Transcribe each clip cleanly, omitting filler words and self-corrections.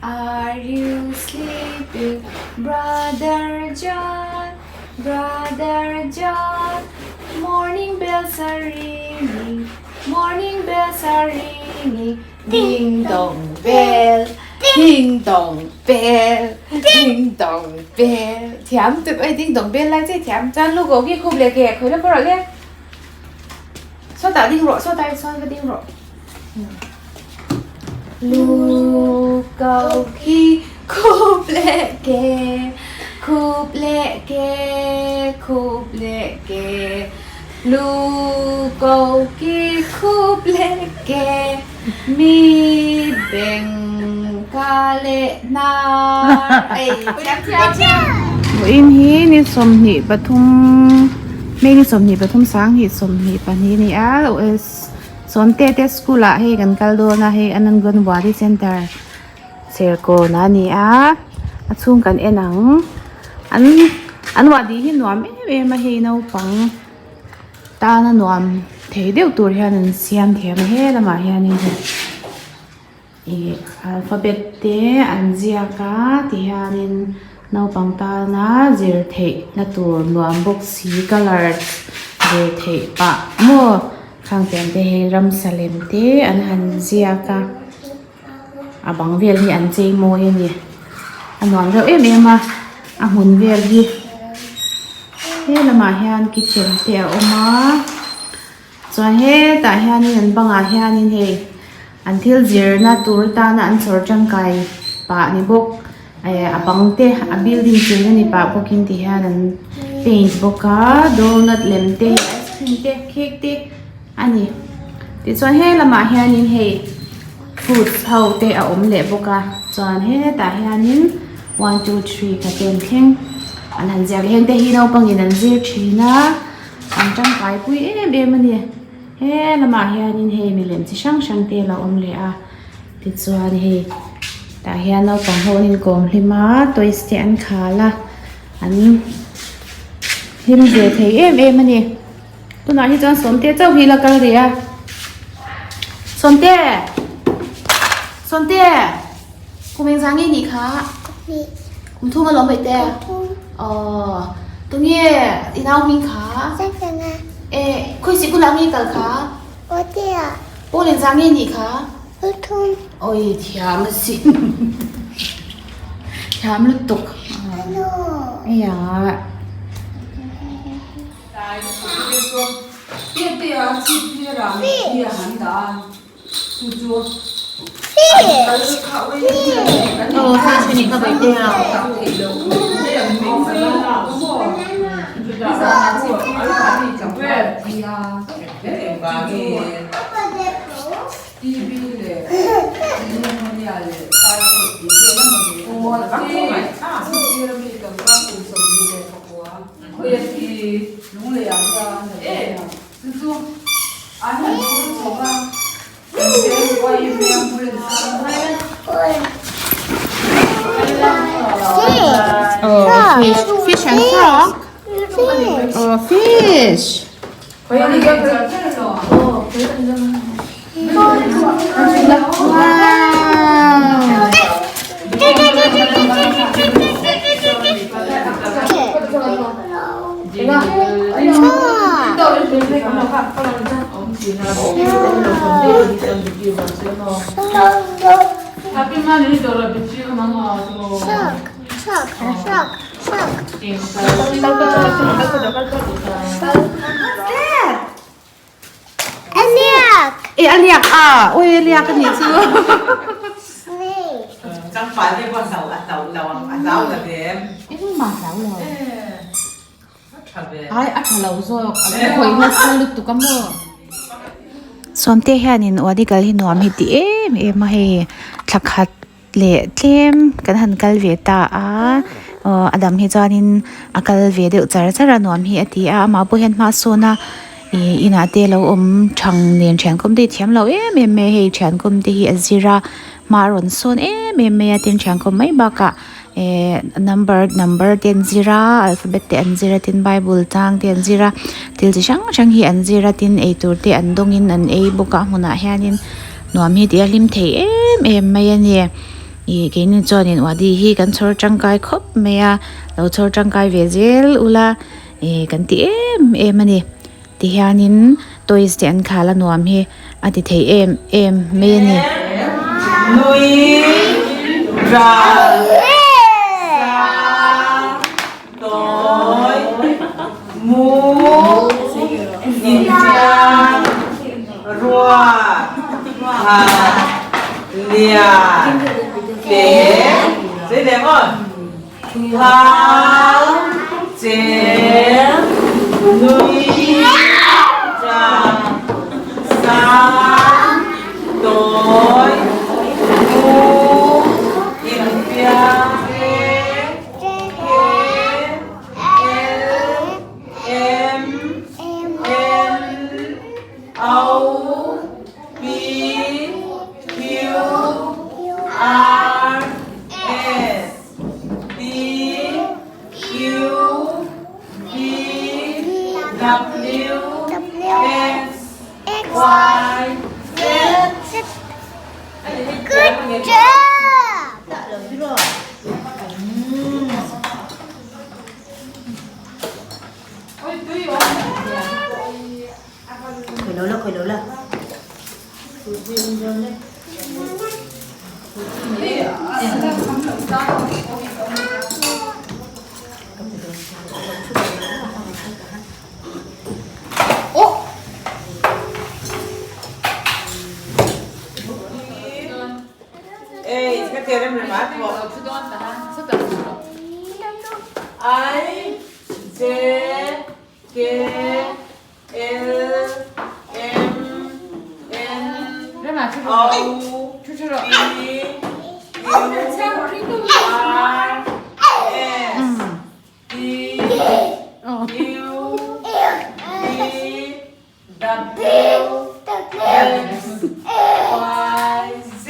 Are you sleeping brother John brother John morning bells are ringing morning bells are ringing ding dong bell ding dong bell ding dong bell thiam tuk oi ding dong bell lai che thiam chuan lu ko khi khup leh ke khawi la kawr ah le sawtah ding rawh sawtah sawn va ding rawh. Lu ko khi khup leh ke khup leh ke khup leh ke lu ko khi khup leh ke mi beng ka leh hnar ei thiam thiam thiam. Vawiin hi ni 23 May ni 23 2022 a ni a Sawmte te school ah hei kan kal dawn a hei Anangonwadi center Serkawn a ni a a chhung kan en ang an an wadi hi nuam em em a hei naupang tana nuam thei deuh tur hian an siam thiam a he lamah hianin hei ih alphabet te an ziak a tihianin naupang tana zir theih na tur nuam bawk si colour zir theih pah maw khang te ang te hei ramsa lem te an han ziak a a bang vel hi an chei mawi a ni a nuam reuh em em a a hmun vel hi he lamah hian kitchen te a awm a. Chuan hetah hianin an bangah hianin hei an thil zirna tur atana an chhawr tangkai pah ni bawk eh a bang te a building chei na ni pah bawkin ti hian an paint bawk a donut lem te ice cream te cake te a ni tichuan he lamah hianin hei fruits ho te a awm leh bawk a chuan hetah hianin one two three ka ten thleng an han ziak leh heng te hi naupangin an zir thin a. An tangkai pui em em a ni. He lamah hianin hei milem chi hrang hrang te a lo awm leh a tichuan hei tah hian naupang ho an inkawm hlim a toys te an khal a an hlim ve thei em em a ni. Tunah hi chuan Sawmte chauh hi la kal rih a. Sawmte! Sawmte! Kum engzah nge nih kha? Kum thum alawm mai te. Aw, tunge i nau hming kha? E, khawi sikul ah nge kal kha? Pawl engzah nge nih kha? Oi, thiam asin. Thiam lutuk. Eia. Oh, fish. Fish and frog. Oh, fish. Wow. E a liak a, oi a liak a nih chu. Engmah hlau lo. Ai a tha lo zawk a lo khawih nasa lutuk a maw. Sawmte hianin Wadigal hi nuam hi ti em em a hei thla khat leh tlem kan han kal ve ta a aw a dam hi chuanin a kal ve deuh char char a nuam hi a ti a amah pawh hian hma a sawn a ih inah te lo awm thang nen thian kawm te hi thiam lo em em mai a hei thian kawm te hi a zir a hma a rawn sawn em em mai a tin thian kawm mai bakah. Eh number number te an zir a alphabet te an zir a tin bible chang te an zir a thil chi hrang hrang hi an zir a tin eitur te an dawngin an ei bawk a hmunah hianin nuam hi tih a hlim thei em em mai a ni. Ih keini chuanin wadi hi kan chhawr tangkai khawp mai a, lo chhawr tangkai ve zel ula ih kan ti em em a ni. Tihianin toys te an khal a nuam hi a ti thei em em mai a ni. Nui ral sa tawi mu intiang ruat khat lian te zei leng aw thang cheng nui chang sang tawi mu inpiang te K L M N O P Q R S T U V W X Y Z. Good job! I J K L M N O P Q R S T U V W X Y Z.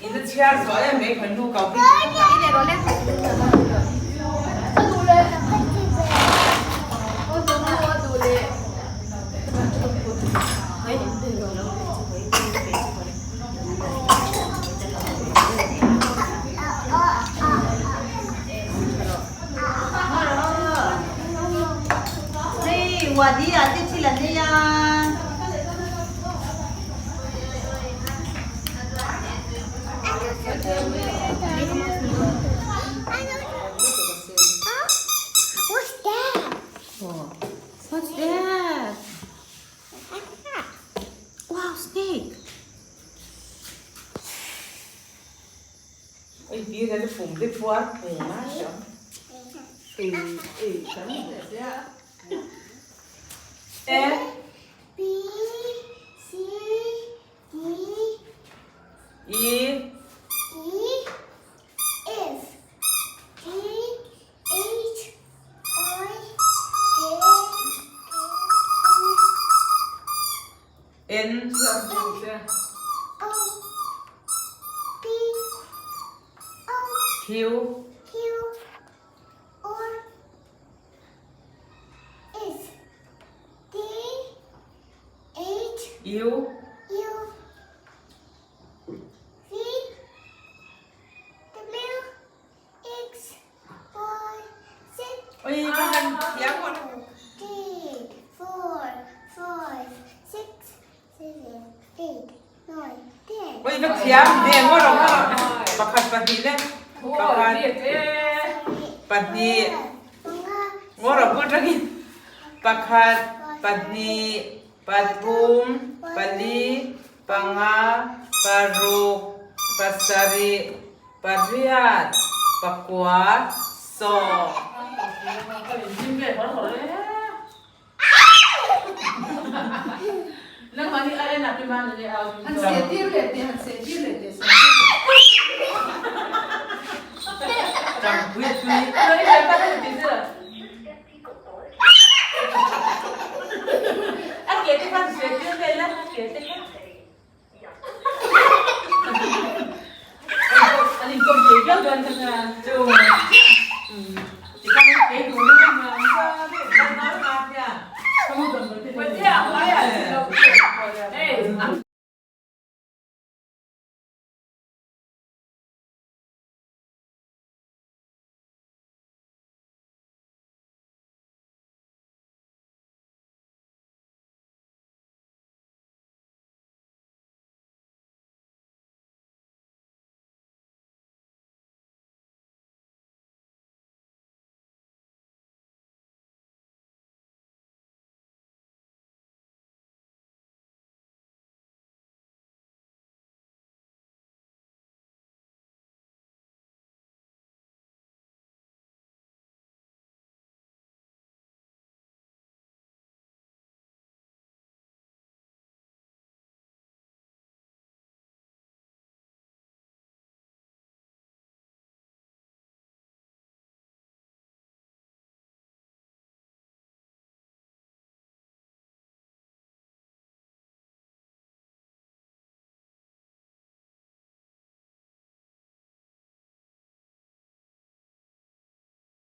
In chhiar zuah em mai khan nu kau What's that? What's that? Wow, snake. B C D E E F G H I J N K O P O Q Q R S T H U U V W X Y Z. Oi ka han thiam ngawt. 3, 4, 5, 6, 7, 8, 9, 10. Oi ka thiam ve ngawt ang pakhat pahnih le pakhat pahnih ngawt ang put tangin pakhat pahnih pathum pali panga paruk pasarih pariat pakua sawm.